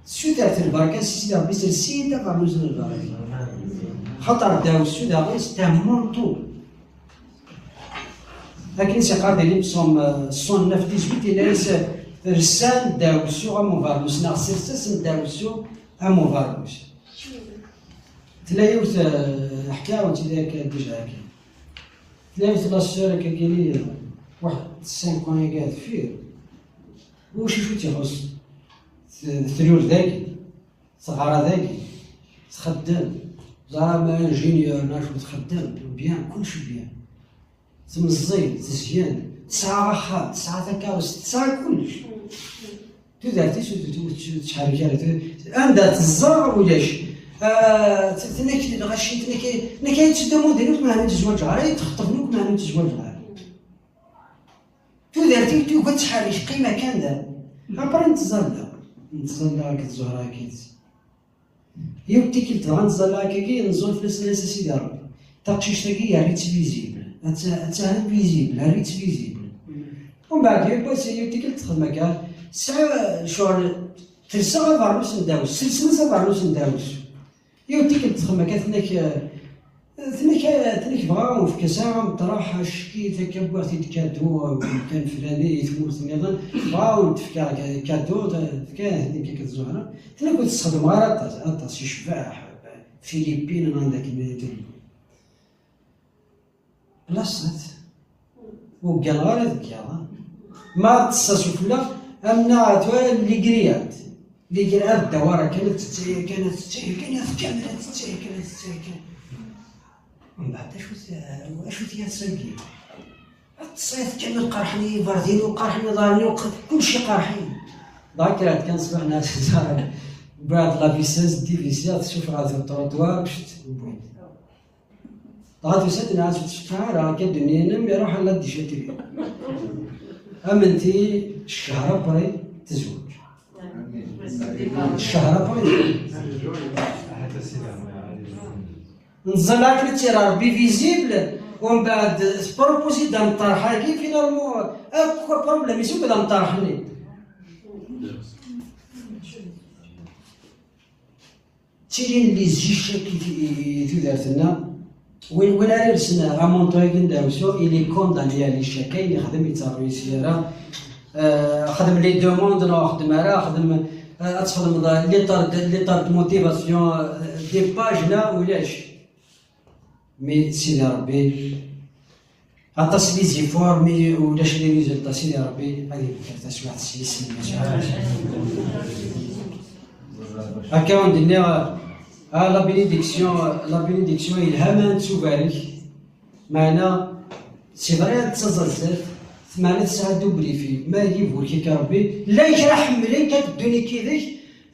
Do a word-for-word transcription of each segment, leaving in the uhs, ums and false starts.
Sutret lbaraka si Sidi Ṛebbi, sers-iyi-d abernus n lbaraka. Xaṭer ddaɛwessu daɣen c'est un manteau. Akken i s-yeqqar di Lipsum, euh, cent neuf dix-huit, yenna-yas, euh, rsan ddaɛwessu am ubernus, neɣ sers-asen ddaɛwessu am ubernus. Tella yiwet, euh, ḥkiɣ-awen-tt-id akka déjà akka. Tella yiwet la sœur akka-agi, euh, waḥed cinq ans akka deffir. Ulac acu tt-ixuṣṣen. T-, tlul dagi, teɣra dagi, txeddem. Ẓer ma ingénieur, ma acu txeddem, bien, kullec bien. Temẓi, tezyen, tesɛa axxam, tesɛa takeṛṛust, tesɛa kullec. Tudert-is ur tt-, ur tt-, ur tettḥerrik ara. Anda teẓẓa ulac. Ah, t-, tenna-k lɣaci, tenna-k, tenna-k ay tteddu mudin, ur tmeɛna ur tezwaǧeɣ ara, ay txeṭṭeb, ur tmeɛna ur tezwaǧeɣ ara. Tudert-iw tugi ad tḥerrek, qqim kan da. Après nettẓalla. Nettẓalla akked Ẓuhra akked. Yiwet tikkelt dɣa nettẓalla akkagi, nẓul fell-as, nna-as: "A Sidi Ṛebbi, taqcict-agi yerr-itt visible. Atta-, atta-, visible, err-itt visible." Umbeɛd yiwwas, yiwet tikkelt texdem akka, tesɛa ccɣel, telsa abernus n ddaɛwessu, selsen-as abernus n ddaɛwessu. Yiwet tikkelt texdem akka, tenna-k, tenna-k, tenna-k: "Bɣa ad wen-fkeɣ saɛa n ṭṭraḥ, acki-t akka, wwiɣ-t-id kadu, kan fulani, i tmurt nniḍen, bɣa ad wen-d-fkeɣ kadu, tefka-t-id akka d Ẓuhra." Tenna-k: "Ur t-ssexdameɣ ara aṭas, aṭas, yecbeḥ, Filipin, anda akken." Blasat. Ur gganeɣ ara deg yiḍ, ha? Ma teṣṣa sufella, am neɣ tura ligriyat. Ligriyat dawara kan, ad tettaya kan, ad tettaya kan, ad tkamel, ad tettaya kan, ad tettaya kan. Mbeɛd acu t-, acu t-yasagi? Ad teṣṣa, ad tkamel, qerḥen-iyi iberdiyen, qerḥen iḍarren-iw, q-, kullec iqerḥ-iyi. Dɣa kkreɣ-d kan ṣṣbeḥ, nna-as: "Ẓer, mbeɛd la visseuse, divisière, tessufeɣ ɣer trottoir, pct, wwin." Dɣa tusa-d, nna-as: "Ur tceffiɛ ara, akka ddunni-inem, iruḥ ala d-icatri." Amenti, cchehṛ après tezweǧ. Cchehṛ après tezweǧ. Neẓẓel akken ad tt-yerr Ṛebbi visible, umbeɛd tpropose-d am ṭṭerḥ-agi, finalement, akk problème-is akk d am ṭṭerḥ-nni. Ttilin les échecs i, i, i tudert-nneɣ. Win, win ara yersen amanteau-agi n ddaɛwessu, il est condamné à l'échec. Ayen yexdem yettṛebbi-s yara. Euh, xdem les demandes neɣ xdem ara, xdem, euh, ad txedmeḍ, euh, lettre de, lettre de motivation, euh, des pages, la ulac. Mais Sidi Ṛebbi, aṭas les efforts, mais ulac les résultats. Sidi Ṛebbi ad ibekker taswiɛt s yisem. Akka wen-d-nniɣ, ah, la bénédiction, la bénédiction yelha ma nettubarek, meɛna c'est vrai ad tettaẓ ar zdat, meɛna tesɛa double effet. Ma ad iburek-ik Ṛebbi, llan kra ḥemmlen kan ad ddun yid-k,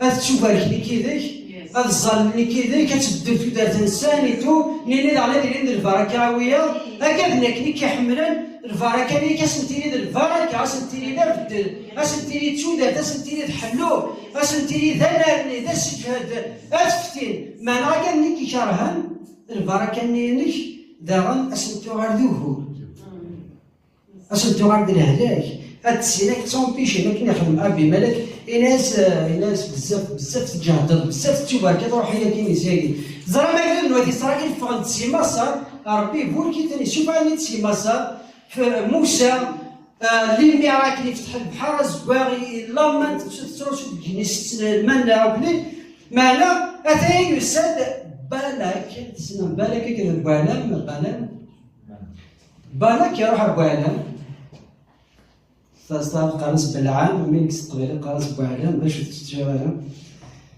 ad ttubarken yid-k, ad ẓẓallen yid-k, ad teddu tudert-nsen et tout, nini daɣen ad ilin d lbaraka a wiyaḍ, akka d nekni k-iḥemmlen, lbaraka-nni ad sen-tili d lbaraka, ad sen-tili d abeddel, ad sen-tili d tudert, ad sen-tili d ḥellu, ad sen-tili d anerni, d aseǧhed, ad ftin. Meɛna akka-nni k-ikerhen, lbaraka-nni-inek daɣen ad sen-tuɣal d ugur. Ad sen-tuɣal d lehlak. Ad tessin ad k-ttempêchin akken ixdem Abimelek, ini-as, eh, ini-as bezzaf, bezzaf tǧehdeḍ, bezzaf tettubarkeḍ, ruḥ-iyi akkin i syagi. Teẓram agdud n Wat Isṛayil ffɣen-d si Maṣer, Ṛebbi iburek-iten, isuffeɣ-iten-id si Maṣer, f-, Musa, eh, limiṛ akken ifteḥ lebḥer azeggaɣ, i, i laman tettrusu deg igenni setten lmanna akk-nni, meɛna ataya yusa-d Balak, tessnem Balak akked Balam, Balam? Balak iruḥ ar Balam. Taẓ-, qqaren-as Belɛam, mi nekk s teqbaylit qqaren-as Buɛlam, d acu tetteččiḍ ara?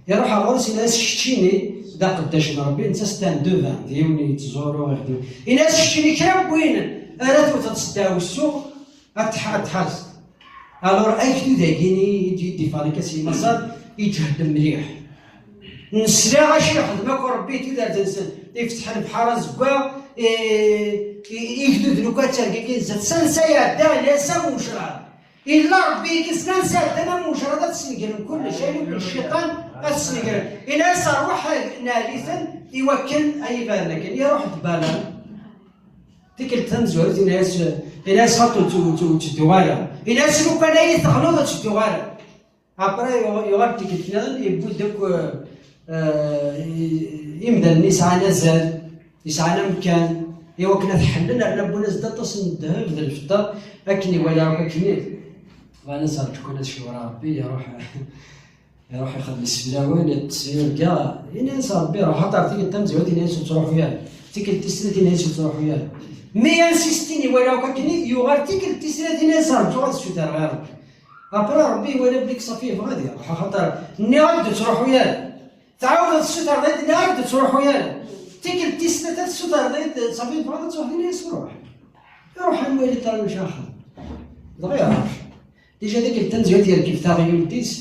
Iruḥ ɣur-s, yenna-as: "Keččini d aqeddac n Ṛebbi", netta c'est un devin, d yiwen yettẓuru, ixeddem. Yenna-as: "Keččini kra n win ara tewteḍ s ddaɛwessu, ad tḥ-, ad tḥerzeḍ." Alors, agdud-agi-ni i d-, i d-iffɣen akka si Maṣer, iǧhed mliḥ. Nesla acu yexdem akk Ṛebbi i tudert-nsen, ifteḥ lebḥer azeggaɣ, i, i, igduden akk ad ttergigin zdat-s, ansa iɛedda, ila s am umecraḍ. Illa Ṛebbi i k-islan, ansa ɛeddan am umecraḍ, ad snegren kullec, ayen akk n cciṭan ad snegren. Ila s ṛṛuḥ n ɛli-ten, i wakken ay ibaren akken. Iṛuḥ-d Balam. Tikkelt tamezwarut, ila-yas, ila-yas: "Xaṭi, ur tt-, ur tt-, ur ttedduɣ ara." Ila-yas: "Lukan ay teɣleḍ, ur ttedduɣ ara." Après, yuɣ- yuɣal tikkelt nniḍen, yewwi-d akk, eh, eh, i- imdanen yesɛan azal, yesɛan amkan, i wakken ad ḥellen, rna wwin-as-d aṭas n ddheb d lfeṭṭa, akken iwala akk akken. Bɣan ad s-rǧu kan ad cewreɣ Rebbi, iruḥ, iruḥ ixdem iseflawen, iṭṭes yurga, ini-as Rebbi, ruḥ, xaṭer tikkelt tamezwarut, ini-as ur ttruḥu ara, tikkelt tis snat, ini-as ur ttruḥu ara. Mi insistin, iwala akk akken, yuɣal tikkelt tis snat, ini-as rǧu ad ssutreɣ i Rebbi. Après, Rebbi iwala belli ṣafi yebɣa ad iruḥ, axaṭer nniɣ-ak-d ur ttruḥu ara. Tɛawdeḍ tessutreḍ-iyi-d, nniɣ-ak-d ur ttruḥu ara. Tikkelt tis tlata tessutreḍ-iyi-d, ṣafi tebɣiḍ ad truḥ, ini-as ruḥ. Iruḥ am wali ṭṭar maca axir. Dɣa iruḥ. Déjà tikkelt tamezwarut yerkeb taɣyult-is,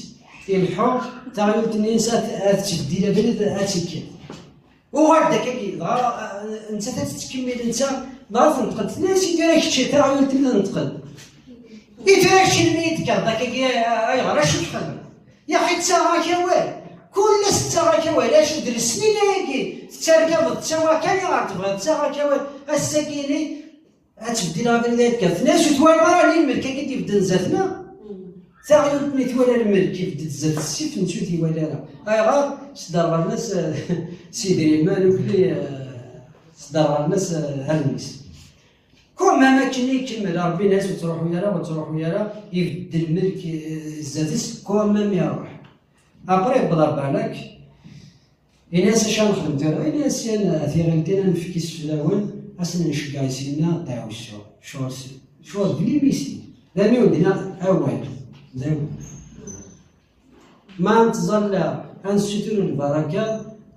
ileḥḥu, taɣyult-nni ad, ad tettbeddil abrid, ad tekkat. Uɣal-d akkagi, dɣa, eh, nettat ad tettkemmil netta, dɣa tenṭeq-d, tenna-as, i tura kečč, taɣyult-nni tenṭeq-d. I tura kečč, melmi i d-tekkeḍ akkagi, eh, ayɣer, acu txedmeḍ? Yaxi ttaɣ-ak awal, kul ass ttaɣ-ak awal, acu d lesnin-agi, tettarkaḍ d ttawa kan, iɣer tebɣiḍ ttaɣ-ak awal, ass-agi-ni, ad tbeddel abrid ay tekkat. Tenna-as, ur twalaḍ ara lmelk-agi d-ibedden zdat-neɣ? Taɣyult-nni twala lmelk ibedd-d zdat ssif, nettu ur t-iwala ara. Ayɣer? Sderɣlen-as, eh, s idrimen, ukli, eh, sderɣlen-as, eh, allen-is. Quand même akken i ikemmel, Rebbi yenna-as ur ttruḥu ara, ur ttruḥu ara, ibedd lmelk, eh, zdat-s, quand même iruḥ. Après, yewweḍ ɣer Balak, ini-as acu ara nexdem tura, ini-as yan tiɣiltin ad nefk iseflawen, ad sen-nceggeɛ i sinna ddeɛwessu. Cɣel s-, cɣel d limisi. D amiwen dina awal. D awal. Ma nettẓalla, ad nessutur lbaraka,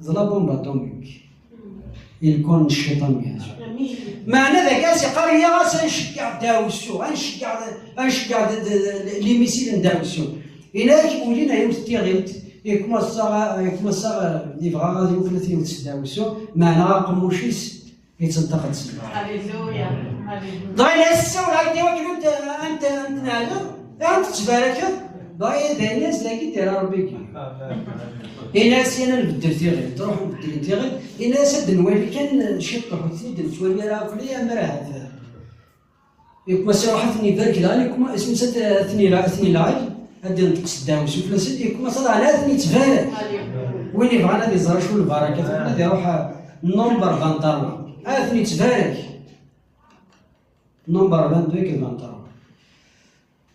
d la bombe atomique. I lkun n cciṭan, bien sûr. Meɛna dagi as iqqar, iyyaɣ-as ad nceggeɛ ddeɛwessu, ad nceggeɛ, ad nceggeɛ d, d, d, limisi n ddeɛwessu. Ilak ulin yiwet n tiɣilt, yekmasa, yekmasa, yebɣa ad yukel yiwet s ddeɛwessu, meɛna aqemmuc-is yettenṭeq-d s lbaraka. Alléluia. Alléluia. Dɣa yenna-as, ssawel-ak-d i wakken ad t-, ad t-, ad t-neɛleɣ, ad t-tettbarakeḍ, dɣa d ayen-as dagi d-yerra Rebbi-agi. Ini-as, yan ad nbeddel tiɣilt, truḥ nbeddel tiɣilt, ini-as ad nwali kan ciṭṭuḥ, ur ten-id-nettwali ara akk, ammer ahat. Yekma s iruḥ ad ten-ibarek daɣen, yekma isem-is ad ten-ila-, ad ten-ilɛel, ad d-inṭeq s ddeɛwessu fell-asen, yekma s daɣen ad ten-ittbarek. Win yebɣan ad iẓer acu n lbaraka, ad iruḥ, ah, number vingt-trois, ad ten-ittbarek. Number vingt-deux akked vingt-trois.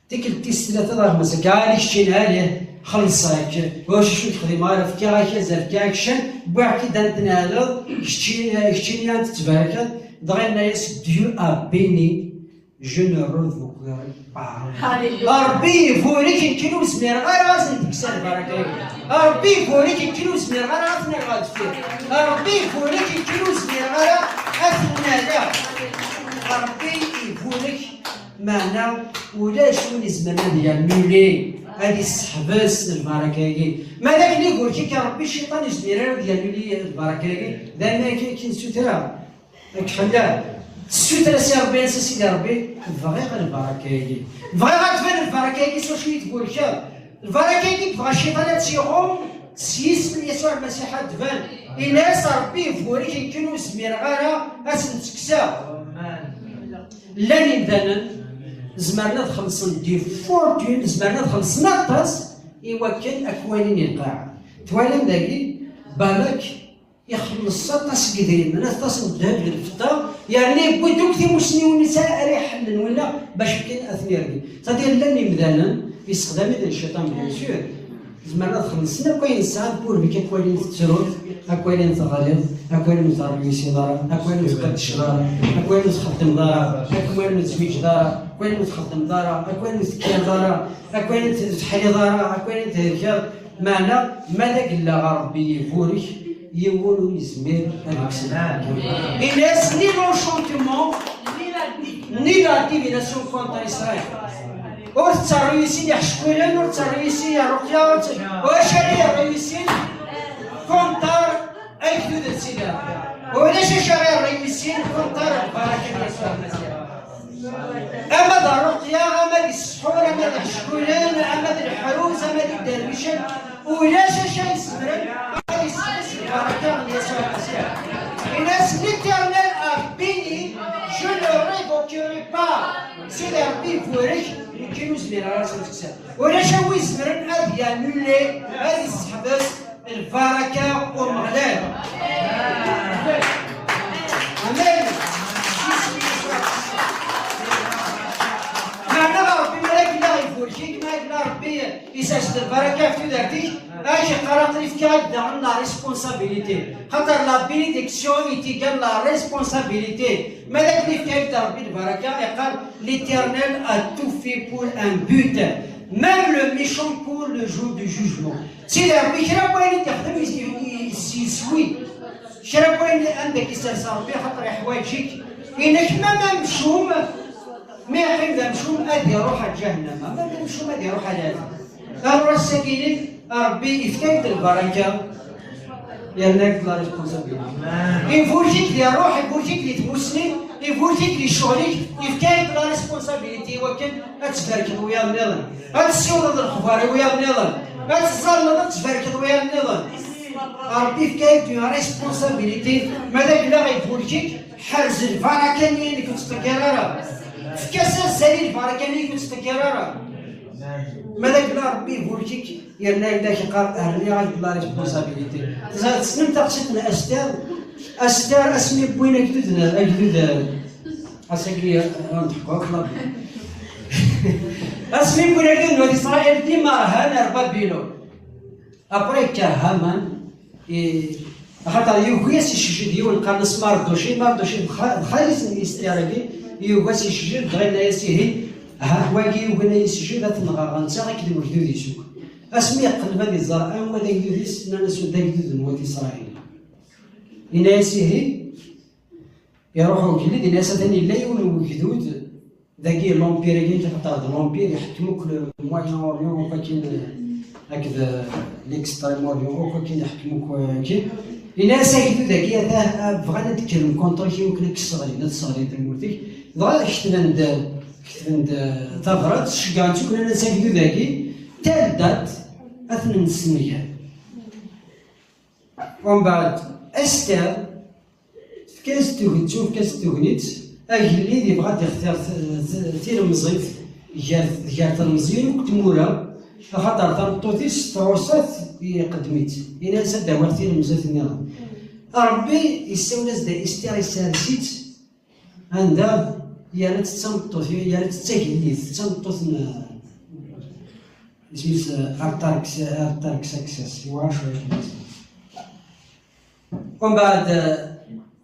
Tikkelt tis tlata daɣen, ma s-, akka, ali keččini, ali, xelleṣ-ak, ulac acu ur k-xdimeɣ ara, fkiɣ-ak azal, fkiɣ-ak ccan, wwiɣ-k-id ad tnehleḍ, keččini, keččini ad tettbarkeḍ. Dɣa yenna-yas, Dieu a béni, je ne revoquerai pas. Alléluia. Rebbi iburek, nekk ur zmireɣ ara ad sen-d-kkseɣ lbaraka-agi. Rebbi iburek, nekk ur zmireɣ ara ad ten-rreɣ deffir. Rebbi iburek, nekk ur zmireɣ ara ad ten-nehleɣ. Rebbi iburek. Meɛna ulac win izemren ad yannuli, ad isseḥbes lbaraka-agi. Ma d akken iburek-ik Rebbi, cciṭan ur yezmir ara ad yannuli lbaraka-agi. D ayen akka i k-nessuter. Ad k-ḥelleɣ. Tessuter-as i Rebbi, as-as, a Sidi Rebbi, bɣiɣ lbaraka-agi. Bɣiɣ ad tban lbaraka-agi s wacu i tburkeḍ. Lbaraka-agi tebɣa cciṭan ad tt-iɣum, s yisem n Yasuɛ Lmasiḥ ad d-tban. Ini-as, Rebbi iburek, nekk ur zmireɣ ara ad sen-tt-kkseɣ. Llan imdanen zemren ad xellṣen des fortunes, zemren ad xellṣen aṭas i wakken ad k-walin i lqaɛa. Twalam dagi, Balak ixelleṣ aṭas n yidrimen, aṭas n ddheb d lfeṭṭa, yerna yewwi-d akk timussniwin-is ara iḥellen winna bac akken ad ten-irgel. C'est-à-dire, llan imdanen yessexdam-iten cciṭan, bien sûr. Zemren ad xellṣen akk ayen sɛan, pourvu que ad k-walin tettruḍ, ad k-walin teɣliḍ, ad k-walin ur terwisiḍ ara, ad k-walin ur tqeddceḍ ara, ad k-walin ur txeddmeḍ ara, ad k-walin ur tezwiǧeḍ ara, ad k-walin ur txeddmeḍ ara, ad k-walin ur tekkireḍ ara, ad k-walin ur teḥliḍ ara, ad k-walin ur thelkeḍ. Meɛna, ma d agella ɣer Rebbi iburek, yiwen ur yezmir ad ikkes. Ini-as, ni l'enchantement, ni la divination contre Israël. Ur ttarru yis-i iḥeckulen, ur ttarru yis-i rruqya, ur tt-, ulac ara yerru yis-i contre agdud n Sidi Rebbi. Ulac acu ara yerru yis-i contre lbaraka n Yasuɛ Lmasiḥ. Ama d rruqya, ama d ssḥur, ama d iḥeckulen, ama d leḥruz, ama d iderwicen, ulac acu ara yezemren ad yesseḥbes lbaraka n Yasuɛ Lmasiḥ. Ini-as, l'Éternel a béni, je ne revoquerai pas. Sidi Rebbi iburek, nekk ur zmireɣ ara ad sen-kkseɣ. Ulac a wi izemren ad yanule, ad yesseḥbes lbaraka n Umeɣlal. Amen. Meɛna Ṛebbi ma d akken iburek-ik, ma d akken Ṛebbi isers-d lbaraka ɣef tudert-ik, ad k-iqqar aql-i fkiɣ-ak daɣen la responsabilité. Xaṭer la bénédiction est égale la responsabilité. Ma d akken ifka-ak-d Ṛebbi lbaraka, iqqar: L'Éternel a tout fait pour un but, même le méchant pour le jour du jugement. Sidi Ṛebbi kra n wayen i d-ixdem yeswi. Kra n wayen anda k-isers Ṛebbi, xaṭer iḥwaǧ-ik. Inek ma d amcum, mi yeqqim d amcum ad iruḥ ar ǧahennama, ma d amcum ad iruḥ ar lɛalam. Ar wass-agi-ni, Ṛebbi ifka-k-d lbaraka, yerna-k-d la responsabilité. Iburek-ik di ṛṛuḥ, iburek-ik di tmusni, iburek-ik di ccɣel-ik, ifka-k-d la responsabilité i wakken ad tbarkeḍ wiyaḍ nniḍen, ad tessiwḍeḍ lexbar i wiyaḍ nniḍen, ad teẓẓalleḍ, ad tbarkeḍ wiyaḍ nniḍen. Ṛebbi ifka-k-d une responsabilité, ma d akken iburek-ik, ḥerz lbaraka-nni inek ur ttḍeggir ara. Efk-as azal i lbaraka-nni inek ur ttḍeggir ara. Ma d akken Ṛebbi iburek-ik, yerna yella k-iqqar: Rniɣ-ak-d la responsabilité. Tessnem taqsiṭ n Aster? Aster, asmi wwin agdud n, agdud, ass-agi, ad ndeḥqu akk, la. Asmi wwin agdud n wat Isṛayil d imerhan ar Babilun. Après, yekker Haman, i, axaṭer yugi ad s-iseǧǧed yiwen qqaren-as Marduci. Marduci d xa-, d xali-s n Aster-agi, yugi ad s-iseǧǧed, dɣa yenna-yas: Ihi, ha, wagi yugi ad yi-iseǧǧed, ad t-nɣeɣ netta akked wegdud-is akk. Asmi yeqleb ad iẓer anwa d agdud-is, nnan-as: D agdud n wat Isṛayil. Yenna-yas: Ihi, iruḥ ugellid, yenna-yas: Atan yella yiwen n wegdud, dagi l'empire-agi, axaṭer d l'empire, iḥekkem akk le Moyen-Orient, akk akin, eh, akked, eh, l'Extrême-Orient, akk akin iḥekkem akk, eh, akin. Yenna-yas: Agdud-agi, ata, ah, bɣan ad d-kkren contre-k i wakken ad k-sseɣlin, ad sseɣlin tamurt-ik. Dɣa ketben-d, ketben-d, eh, tabrat, ceggɛen-tt akk, nnan-as: Agdud-agi, telle date, ad ten-nessenger. Umbeɛd, Aster, tefka-as-d tuget, tefka-as-d tegnit, agellid yebɣa ad d-ixtir t-, t-, tilemẓit gar, gar telmeẓyin akk tmura, axaṭer tameṭṭut-is tɛuṣa-t, iqeddem-itt. Yenna-as: Ad d-awiɣ tilemẓit nniḍen. Ṛebbi yessawel-as-d i Aster, yessers-itt anda yerra-tt d tameṭṭut, yerra-tt d tagellidt, d tameṭṭut n, isem-is, eh, Artax-, Artaxerxes, yewɛer cwiya kan isem-is. Umbeɛd, eh,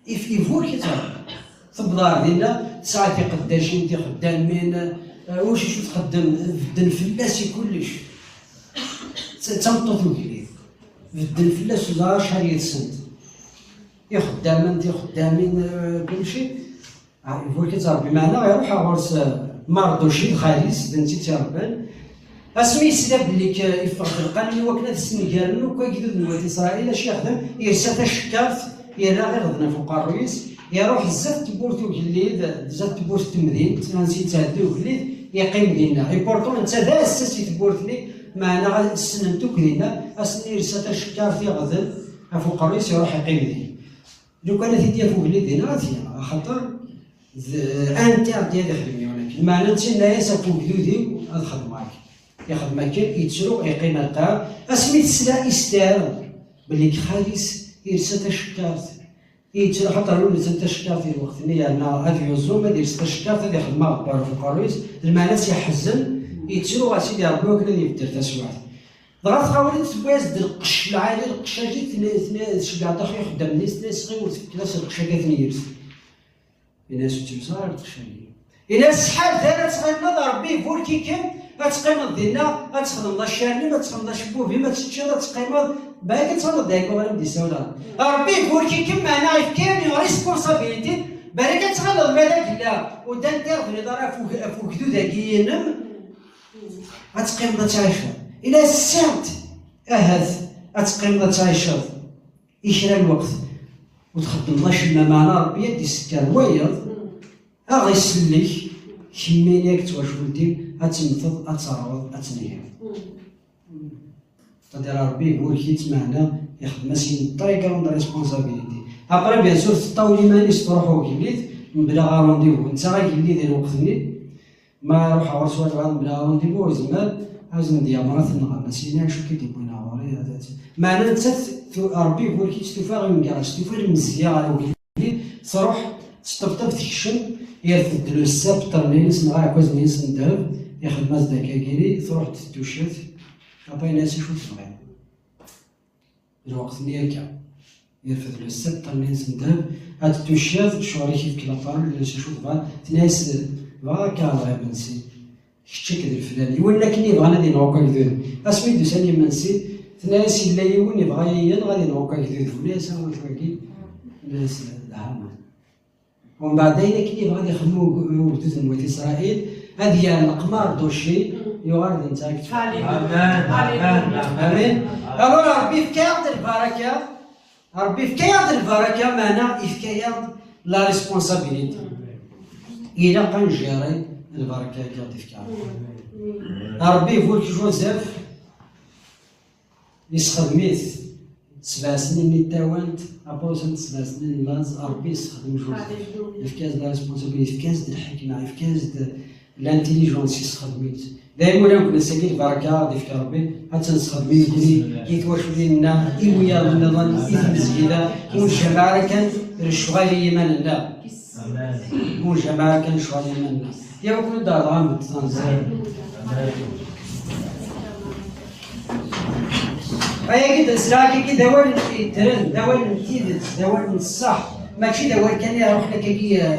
if-, iburek-itt Ṛebbi. Tewweḍ ɣer dinna, tesɛa tiqeddacin, tixeddamin, eh, ulac acu txeddem, bedden fell-as i kullec. D, d tameṭṭut n ugellid. Bedden fell-as, ẓer acḥal yid-sent. Ixeddamen, tixeddamin, eh, kulci. Ah, iburek-itt Ṛebbi, meɛna iruḥ ɣur-s, eh, Marduci d xali-s, d netta i tt-iṛebban. Asmi yesla belli k-, iffeɣ-d lqanun i wakken ad snegren akk agdud n wat Isṛayil, acu yexdem? Yersa tacekkart, yerra iɣden ɣef uqerruy-is, iruḥ zdat tewwurt ugellid, zdat tewwurt n temdint, ansi yettɛeddi ugellid, yeqqim dinna. Et pourtant, netta d aɛessas i tewwurt-nni, meɛna ssnen-t akk dinna, ass-nni yersa tacekkart, iɣden ɣef uqerruy-is, iruḥ yeqqim din. Lukan ad t-id-yaf ugellid dinna, ad t-yaɣ, axaṭer d interdit ad ixdem yiwen akken. Meɛna netta yenna-yas: Ɣef ugdud-iw ad xedmeɣ akken. Ixdem akken, yettru, yeqqim ar lqaɛa. Asmi tesla Aster belli deg xali-s yersa tacekkart, yettru, axaṭer ur nesɛi tacekkart di lweqt-nni, yerna ad yuẓum, ad yers tacekkart, ad ixdem aɣebbar ɣef uqerruy-is, lmeɛna-s iḥezzen, yettru ɣer Sidi Ṛebbi wakken ad ibeddel taswiɛt. Dɣa tɣawel-d, tewwi-as-d lqecc lɛali, lqecc-agi, tne-, tne-, tceggeɛ-d axi ixeddamen-is, tenna-yas: Ɣiwel, tefkiḍ-as lqecc-agi ad ten-yers. Yenna-yas: Ur ttelles ara lqecc-agi. Yenna-yas: Ḥader ad tɣileḍ Ṛebbi iburek-ikem, ad teqqimeḍ dinna, ad txedmeḍ accaren-im, ad txedmeḍ acebbub-im, ad teččeḍ, ad teqqimeḍ, balak ad tɣileḍ d ayen uɣal am-d-isawel Ṛebbi. Ṛebbi iburek-ikem, meɛna ifka-yam une responsabilité, balak ad tɣileḍ ma d agella, ur d-, ad d-terḍliḍ ara ɣef ug-, ɣef ugdud-agi-inem, ad teqqimeḍ ad tɛiceḍ. Yenna-yas: Certes, ahat ad teqqimeḍ ad tɛiceḍ i kra n lweqt ur txeddmeḍ acemma, meɛna Ṛebbi ad d-isekker wayeḍ, ad ɣ-isellek, kemmini akked twacult-im, ad temmteḍ, ad terɣeḍ, ad tnehhiḍ. C'est-à-dire Ṛebbi iburek-itt, meɛna ixdem-as une très grande responsabilité. Après, bien sûr, teṭṭawel iman-is, truḥ ugellid mebla rendez-vous. Netta agellid i lweqt-nni, ma iruḥ ɣur-s walbeɛḍ mebla rendez-vous, ur yezmir. Azen-d yamra tenɣam, a s-yini acu k-id-iwwin ɣur-i, ad, ad, meɛna nettat tu-, Ṛebbi iburek-itt, tufa ɣer wengarac, tufa lemzeyya ɣer wegdud, truḥ teṭṭebṭeb tekcem, irfed le sceptre-nni-ines neɣ aɛekkaz-nni-ines n ddheb, ixdem-as-d akkagiri, truḥ-d tettuccat, apa yenna-as acu tebɣiḍ. Lweqt-nni akka, irfed le sceptre-nni-ines n ddheb, ad tettuccat, ccɣel-ik yefk la parole, ulac acu tebɣa, tenna-as, bɣa ad k-ɛerḍeɣ imensi. Kečč akked leflan, yiwen akken yebɣan ad ineɣ akk agdud. Asmi d-usan imensi, tenna-as yella yiwen yebɣa yenɣ ad ineɣ akk agdud. Tenna-as a wagi, tenna-as d Haman. Umbeɛd ayen akken yebɣa ad ixdem ug-, ugdud n wat Isṛayil, ad yerr leqmar d ucci, yuɣal d netta i yeṭṭfen. Amin. Amin. Alors Ṛebbi yefka-yaɣ-d lbaraka. Ṛebbi yefka-yaɣ-d lbaraka, meɛna yefka-yaɣ-d la responsabilité. Ilaq ad njérer lbaraka-agi i ɣ-d-ifka Ṛebbi. Ṛebbi iburek Joseph, yessexdem-it sebɛ snin n tawant, après usant sebɛ snin n laẓ, Ṛebbi yessexdem Joseph. Yefka-as la responsabilité, yefka-as-d lḥekma, yefka-as-d l'intelligence, yessexdem-itt. Daymi ula nekk nessagi lbaraka ad ifk Ṛebbi, ad tt-nessexdem i nekni, i twaculin-nneɣ, i wiyaḍ nniḍen, i tmezgida, ur nejmaɛ ara kan lecɣal i yiman-nneɣ. Ur nejmaɛ ara kan lecɣal i yiman-nneɣ. Yaw kun d-ɛerḍeɣ am d-tanẓi. Ayagi d asraɣ-agi d awal n yeddren, d awal n tidet, d awal n ṣṣeḥ. Mačči d awal kan i iruḥen akkagi, eh,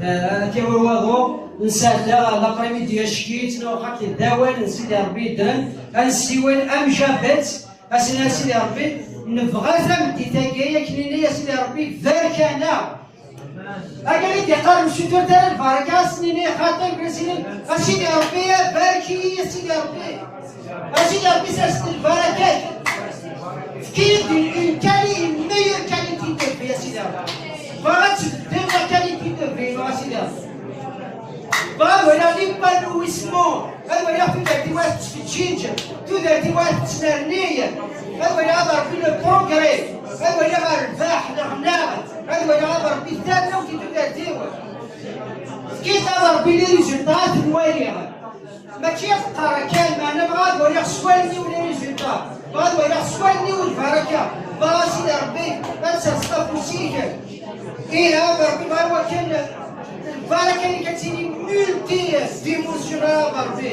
eh, ad t-yawi waḍu, nsɛedda l'après-midi acki-tt, neɣ xaṭi d awal n Sidi Ṛebbi yeddren, ad nessiwel am Jabet, ad s-nini a Sidi Ṛebbi, nebɣa tameddit-agi, akken nini a Sidi Ṛebbi, barek-aneɣ. Akka i d-iqqar msutur tara lbaraka, a s-nini xaṭi, a s-nini, a Sidi Ṛebbi, barek-iyi, a Sidi Ṛebbi. A Sidi Ṛebbi, sers-d lbaraka-k. Efk-iyi-d une quali-, une meilleure qualité de vie, a Sidi Ṛebbi. Bɣiɣ ad tbeddiḍ la qualité de vie, a Sidi Ṛebbi. Bɣiɣ ad waliɣ l'épanouissement, ad waliɣ tudert-iw ad tettfeǧǧiǧ, tudert-iw ad tettnerni, ad waliɣ a Ṛebbi le progrès, ad waliɣ rrbeḥ, leɣna, ad waliɣ a Ṛebbi tarnawt i tudert-iw. Efk-iyi-d a Ṛebbi les résultats ad ten-waliɣ. Mačči ad qqareɣ kan, meɛna bɣiɣ ad waliɣ s wallen-iw les résultats, bɣiɣ ad waliɣ s wallen-iw lbaraka, bɣiɣ a Sidi Ṛebbi ad terseḍ afus-ik. Ih a Ṛebbi, bɣiɣ wakken lbaraka-inek ad tili multidimensionnelle a Ṛebbi.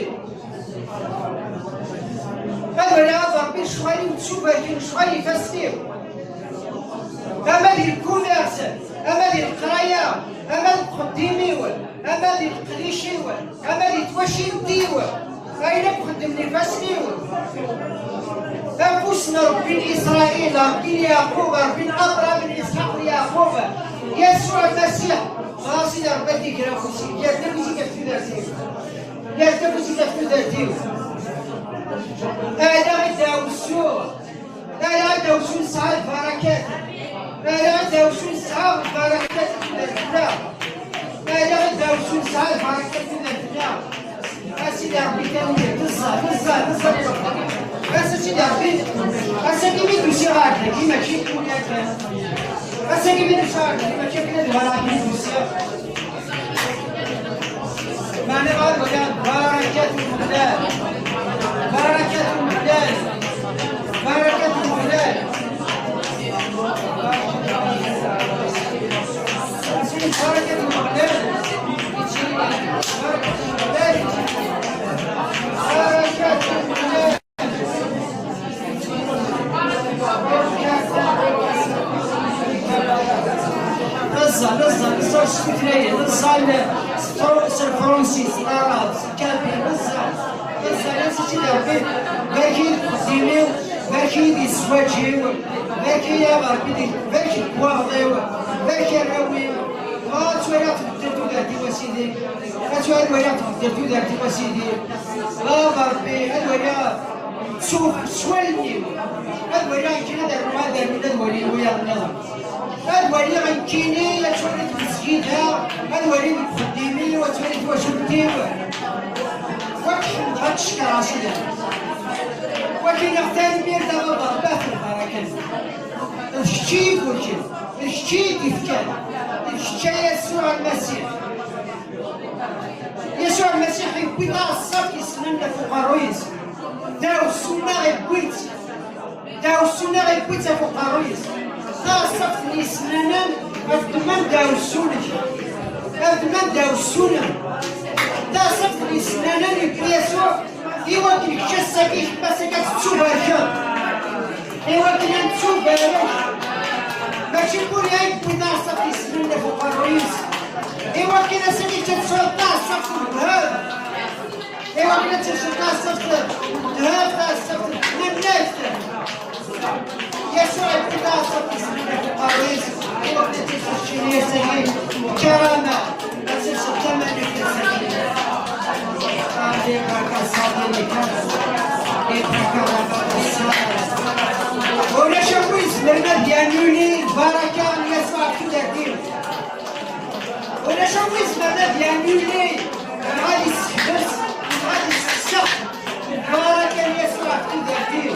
Ad waliɣ a Ṛebbi lecɣal-iw ttubarken, lecɣal ifassen-iw. Ama di lkumirs, ama di leqraya, ama deg uxeddim-iw, ama di leqdic-iw, ama di twacult-iw, ayen akk xeddmen ifassen-iw. Afus n Ṛebbi n Isṛayil, Ṛebbi n Yeɛqub, Ṛebbi n Abṛaham, n Isḥaq, n Yeɛqub, Yasuɛ Lmasiḥ, ɣas i d Ṛebbi ad d-iger afus-ik, yerr-d afus-ik ɣef tudert-iw. Yerr-d afus-ik ɣef tudert-iw. Ala i d-awsuɣ. Ala dawsu nesɛa lbarakat. Ala dawsu nesɛa lbarakat i tudert-nneɣ. Ala dawsu nesɛa lbarakat i tudert-nneɣ. A Sidi Ṛebbi, tanemmirt. Neẓẓa, neẓẓa, neẓẓa. Ass-a, Sidi Ṛebbi, ass-agi mi d-usiɣ ɣer dagi, mačči d kunna kan. Ass-agi mi d-usiɣ ɣer dagi, mačči akken ad uɣaleɣ akken i d-usiɣ. Meɛna bɣiɣ ad waliɣ barakat Umeɣlal. Barakat Umeɣlal. Barakat Umeɣlal. Barakat Umeɣlal. Barakat Umeɣlal. Barakat Umeɣlal. Neẓẓa, neẓẓa, neẓẓa s tutlayin, neẓẓa s fr-, s lefransis, s larab, s lkabil, neẓẓa, neẓẓa, neẓẓa, Sidi Ṛebbi, barek-iyi deg uxeddim-iw, barek-iyi di zzwaǧ-iw, barek-iyi a Ṛebbi di, barek deg waɣeḍ-iw, barek arraw-iw, ad twaliɣ tbeddel tudert-iw a Sidi, ad twaliɣ tbeddel tudert-iw a Sidi, a Ṛebbi, ad waliɣ Ttuɣ s wallen-iw. Ad waliɣ nekkini ad rnuɣ ad rnun ad walin wiyaḍ nniḍen. Ad waliɣ nekkini ad twali tmezgida, ad wali deg uxeddim-iw, ad twali twacult-iw. Wak ḥemdeɣ ad cekkreɣ Sidi. Wak iniɣ tanemmirt a baba Rebbi ɣef lbaraka-nnek. D kečč i yi-iburken, d kečč i yi-d-ifkan, d kečč a Yasuɛ Lmasiḥ. Yasuɛ Lmasiḥ yewwi taɛeṣṣabt yeslan ɣef uqerruy-is. Ddaɛwessu-nneɣ yewwi-tt. Ddaɛwessu-nneɣ yewwi-tt ɣef uqerruy-is. Taɣessaft n yisnanen, afdem-am ddaɛwessu-nnek. Afdem-am ddaɛwessu-nnem. Taɣessaft n yisnanen yewwi Yasuɛ, i wakken kečč ass-agi, kemma ass-agi ad tettubarkeḍ. I wakken ad nettubarek. Mačči kul ay yewwi taɣessaft n yisnanen ɣef uqerruy-is. I wakken ass-agi kečč ad tesɛuḍ taɣessaft n ddheb. Iwakken ad teččeḍ taɛeṣṣabt n ddheb, taɛeṣṣabt n tnennakt. Yasuɛ yewwi taɛeṣṣabt n ddheb deg uqerru-is, iwakken ad teččeḍ ass-agi lkarama, ad teččeḍ tamanegt ass-agi. Ulac akk izemren ad yanuli lbaraka n Yasuɛ ɣef tudert-im. Ulac akk izemren ad yanuli, neɣ ad isseḥbes, neɣ ad isseqsex lbaraka n Yasuɛ ɣef tudert-iw.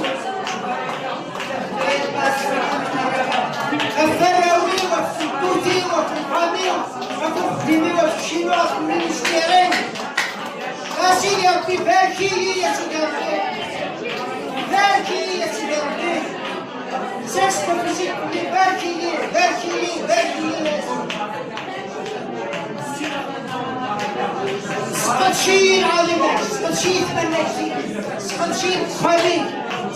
Ɣef warraw-iw, ɣef tmeṭṭut-iw, ɣef lqam-iw, ɣef uxeddim-iw, ɣef keččini, ɣef ministère-iw. A Sidi Ṛebbi, barek-iyi, a Sidi Ṛebbi. Barek-iyi, a Sidi Ṛebbi. Sers-d afus-ik fell-i, barek-iyi, barek-iyi, barek-iyi. Sqedc-iyi lɛaḍima-k, sqedc-iyi tmanna-k, sqedc-iyi deg uxxam-ik,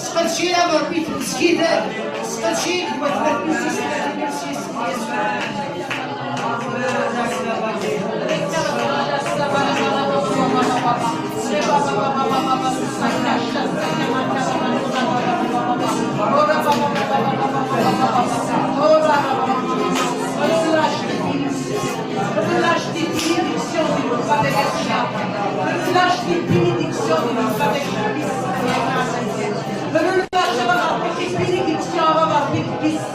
sqedc-iyi a Ṛebbi deg tmezgida-k, sqedc-iyi deg watmaten-ik, s yisem n Yasuɛ. Relâche tes bénédictions, Seigneur, avec la relâche tes bénédictions, Seigneur, avec la relâche tes bénédictions, avec la bénédiction.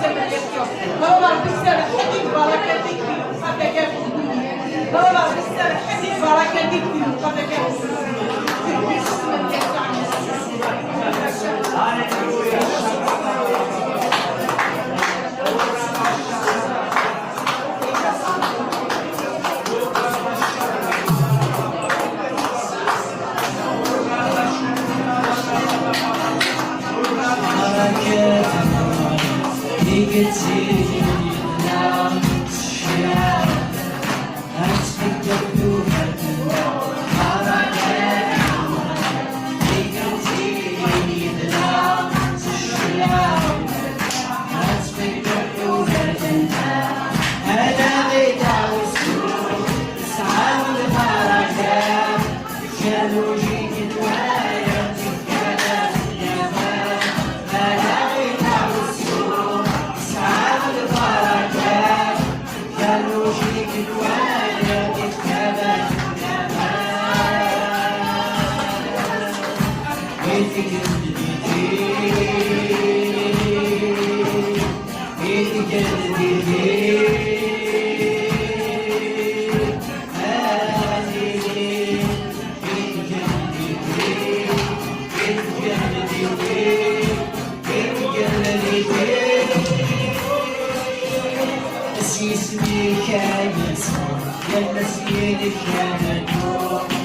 S yisem-ik ay nettru, yerna s yidek ay neddu,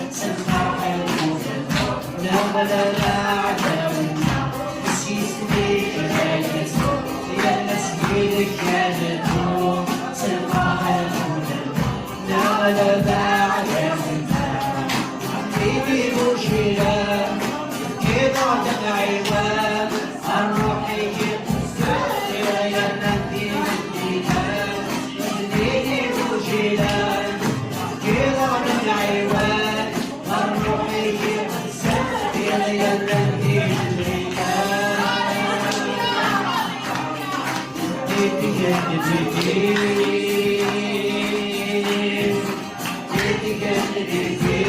s lferḥ i lmut neɣleb aɛdaw-nneɣ. S yisem-ik ay nettru, yerna s yidek ay neddu, s lferḥ i lmut neɣleb aɛdaw-nneɣ. Imi d ujila, tefkiḍ-aɣ-d amɛiwan. Ṛṛuḥ-ik iqedsen, yerna d imeddidan, ttnini d ujilan, tefkiḍ-aɣ-d amɛiwan. Ṛṛuḥ-ik iqedsen, yerna d imeddidan. Itgan di din, itgan di din.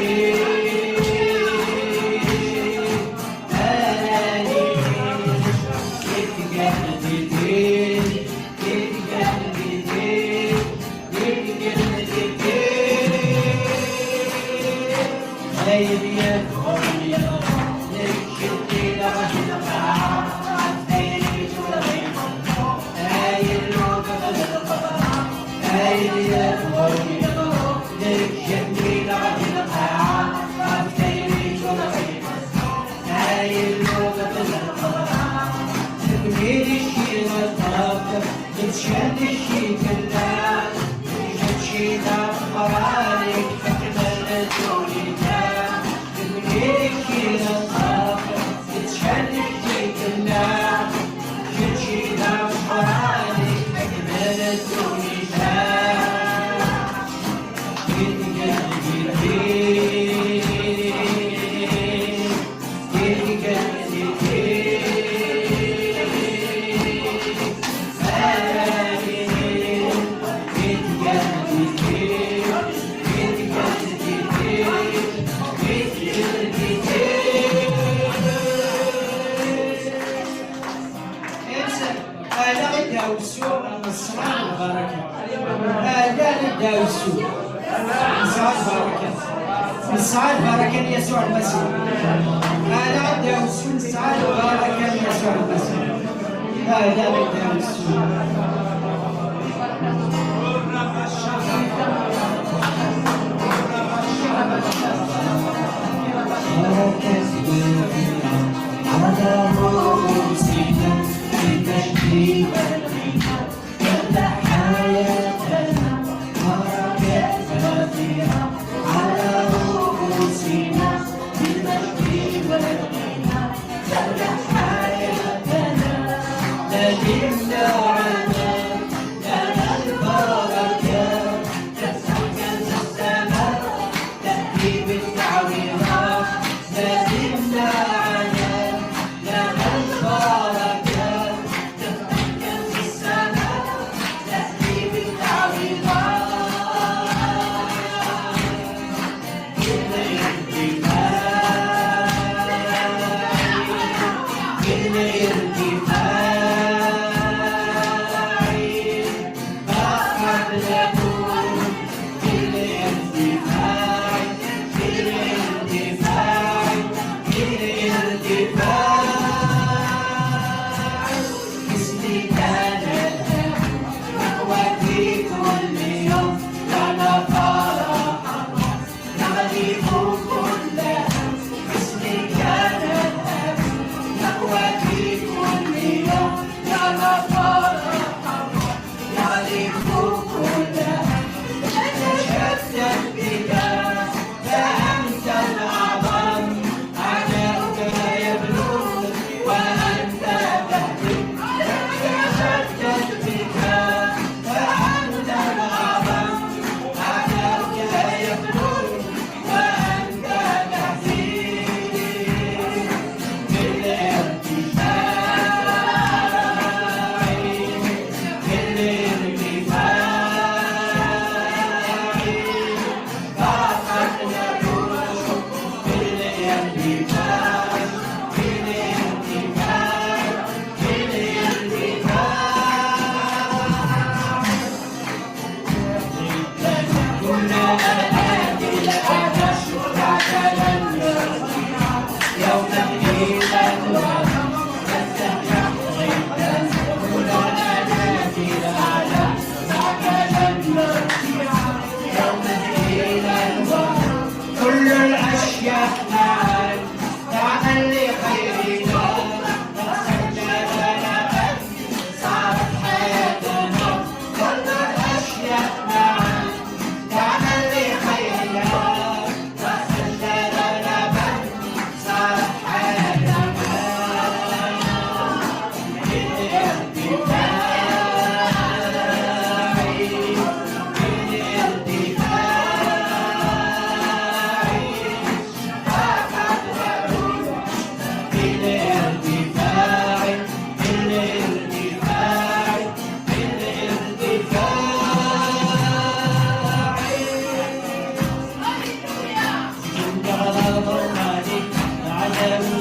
Yettcennec-ik llan, kečč i d ameqqran-ik, tekmel ddunit-a, deg-k i neṭṭef. Yettcennec-ik llan, kečč i d ameqqran-ik, tekmel ddunit-a. Ala i dawsu, nesɛa lbaraka. Ala i dawsu, nesɛa lbaraka. Nesɛa lbaraka n Yasuɛ Lmasiḥ. Ala i dawsu, nesɛa lbaraka n Yasuɛ Lmasiḥ. Ala i dawsu. كل الأشياء معا تعمل لخيرنا. صارت حياتنا كل الأشياء معا تعمل لخيرنا. صارت حياتنا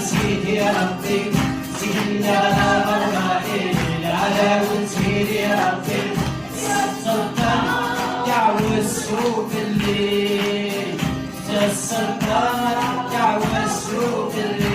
سيدي ربي، سيدنا ربي، العلاوي سيدي ربي، السلطان يعوز سوق الليل، السلطان يعوز سوق الليل.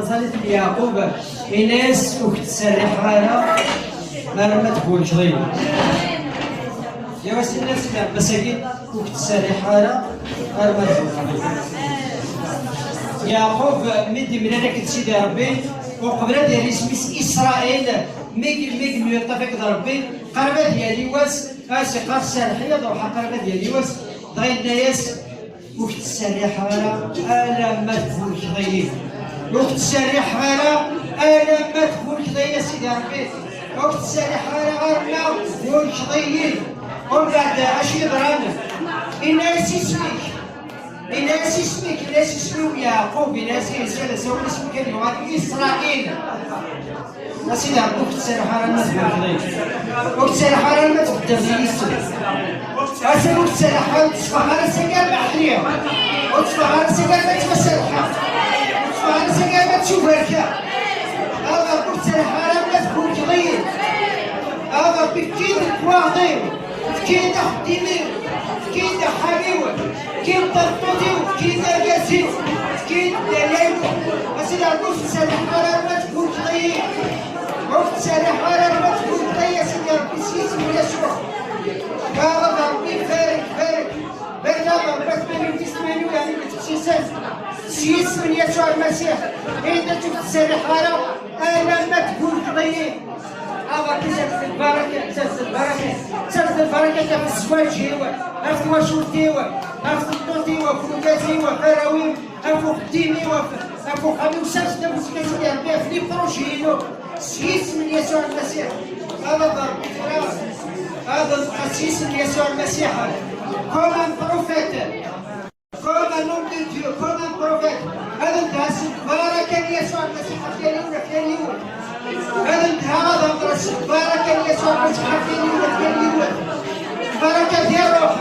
Ẓẓalit n Yeɛqub, ini-as, ur k-ttserriḥeɣ ara arma tburkeḍ-iyi. Yaw, as-iniɣ s iɛebbas-agi, ur k-ttserriḥeɣ ara arma tburkeḍ-iyi. Yeɛqub, mi d-imlal akked Sidi Ṛebbi, uqbel ad yerr isem-is Isṛayil, mi, mi yemyeṭṭaf akked Ṛebbi, qrib ad yali wass, as-iqqar, serreḥ-iyi ad ruḥeɣ, qrib ad yali wass, dɣa yenna-yas, ur k-ttserriḥeɣ ara alamma tburkeḍ-iyi. Ur k-ttserriḥeɣ ara alamma tburkeḍ-iyi, a Sidi Ṛebbi. Ur k-ttserriḥeɣ ara arma tburkeḍ-iyi. Umbeɛd, acu yeḍran? Inna-yas isem-ik. Inna-yas isem-ik, inna-yas isem-iw Yeɛqub, inna-yas Yeɛqub, isem-ik ad yuɣal Isṛayil. A Sidi Ṛebbi, ur k-ttserriḥeɣ ara arma tburkeḍ-iyi. Ur k-ttserriḥeɣ ara arma tbeddleḍ yis-s. Atan ur k-ttserriḥeɣ ara, ur tteffɣeɣ ara seg arma ḥliɣ. Ur tteffɣeɣ ara seg arma ttwaserrḥeɣ. Ur tteffɣeɣ ara seg arma ttubarkeɣ. A Ṛebbi, ur k-ttserriḥeɣ ara arma tburkeḍ-iyi. A Ṛebbi, efk-iyi-d lekwaɣeḍ-iw. Efk-iyi-d axeddim-iw. Efk-iyi-d axxam-iw. Efk-iyi-d tameṭṭut-iw. Efk-iyi-d argaz-iw. Efk-iyi-d dderya-iw. A Sidi Ṛebbi, ur k-ttserriḥeɣ ara arma tburkeḍ-iyi. Ur k-ttserriḥeɣ ara arma tburkeḍ-iyi, a Sidi Ṛebbi, s yisem n Yasuɛ. A Ṛebbi, barek, barek. Barek a Ṛebbi, atmaten-iw, tismanin-iw, yeɛni deg teqsisan. S yisem n Yasuɛ Lmasiḥ. Anda ur k-ttserriḥeɣ ara alamma tburkeḍ-iyi. A Ṛebbi, serret lbaraka, serret lbaraka, serret lbaraka ɣef zzwaǧ-iw, ɣef twacult-iw, ɣef tmeṭṭut-iw, ɣef urgaz-iw, ɣef warraw-iw, ɣef uxeddim-iw, ɣef, ɣef uxxam-iw, serret tamussni a Sidi Ṛebbi ɣef les projets-inu, s yisem n Yasuɛ Lmasiḥ. A Ṛebbi, tura, ad nebqa s yisem n Yasuɛ Lmasiḥ, comme un prophète. Comme un homme de Dieu, comme un prophète. Ad nedha s lbaraka n Yasuɛ Lmasiḥ ɣef yal yiwen, ɣef yal yiwen. Ad nedha, ad hedreɣ s lbaraka n Yasuɛ Lmasiḥ ɣef yal yiwen, ɣef yal yiwen. Lbaraka di ṛṛuḥ,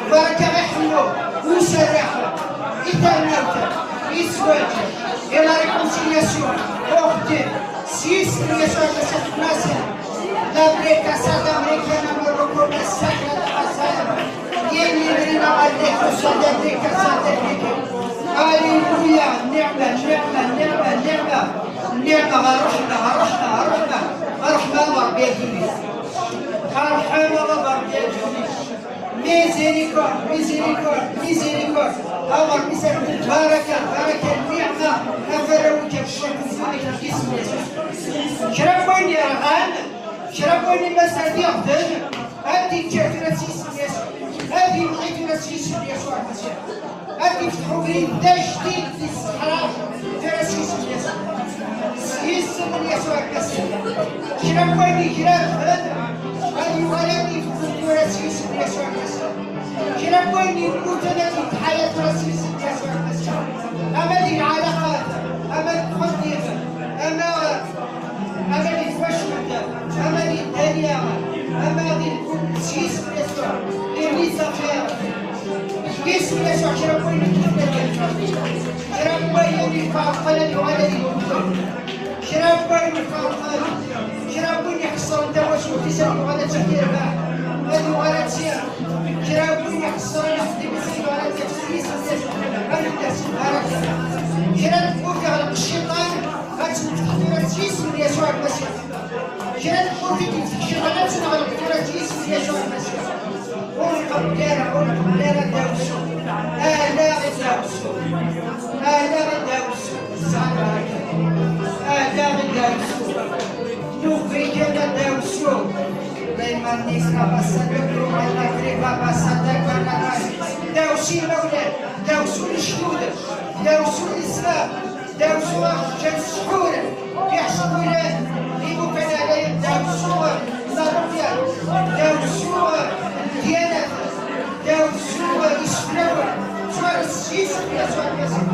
lbaraka i ḥellu, i userreḥ, i tarmit, i zzwaǧ, i la réconciliation, uxeddim, s yisem n Yasuɛ Lmasiḥ fell-asen. La breka, sa la breka, na moroko, na sakra, na asara. Yeni brina, ma leko, sa la breka, sa la breka. Alléluia, niɛma, niɛma, niɛma, niɛma. Niɛma, ṛṛeḥma, ṛṛeḥma, ṛṛeḥma. Ṛṛeḥma, ṛṛeḥma, ṛṛeḥma. Miséricorde, miséricorde, miséricorde. A Ṛebbi, serret lbaraka, lbaraka, nniɛma, ɣef warraw-ik, ɣef ccakk-nsen, deg yisem n Yesu. Kra n wayen yerɣan, kra n wayen i mazal d-iɣden, ad d-ikker tura s yisem n Yesu. Ad yemɣi tura s yisem n Yesu Lmasiḥ. Ad d-ifteḥ ubrid d ajdid di ṣṣeḥra, tura s yisem n Yesu. S yisem n Yesu Lmasiḥ. Kra n wayen igraven, ad yuɣal ad ifeẓ tura s yisem n Yesu Lmasiḥ. Kra n wayen yemmuten ad yetḥaya tura s yisem n Yesu Lmasiḥ. Ama di lɛalaqat, ama deg uxeddim, ama, ama di twacult, ama di dderya, ama di lkul, s yisem n Yesu. Di les affaires. S yisem n Yesu, kra n wayen i yeffren. Kra n wayen yeffeɣ lqal ad yuɣal ad yegdel. Kra n wayen yeffeɣ lqal. Kra n win iḥeṣren tawacult-is ad yuɣal ad tt-id-irbeḥ. Ad yuɣal ad tt-, kra n win iḥeṣren axeddim-is ad yuɣal ad tt-id-irbeḥ. Ad yuɣal ad tt-id-irbeḥ. Kra n tmurt iɣleq cciṭan, ad tt-nefteḥ tura s yisem n Yasuɛ Lmasiḥ. Kra n tmurt i d-yettekcen ad tt-neɣleq tura s yisem n Yasuɛ Lmasiḥ. Ur nqebbel ara, ur nqebbel ara dawsu. Ala i dawsu. Ala i dawsu. Tesɛa lbaraka. Ala i dawsu. Nugi kan a dawsu. Dayman nisra basa dagru ala kriba basa dagana. Dawsu imawlan. Dawsu lejdud. Dawsu lislam. Dawsu aɣ-ǧǧan ssḥur, iḥeṣbulen, imukan ɛlayen, dawsu n ṛṛuḥyat, dawsu n ddyanat, dawsu n iseflawen, ttwares s yisem n Yasuɛ Lmasiḥ.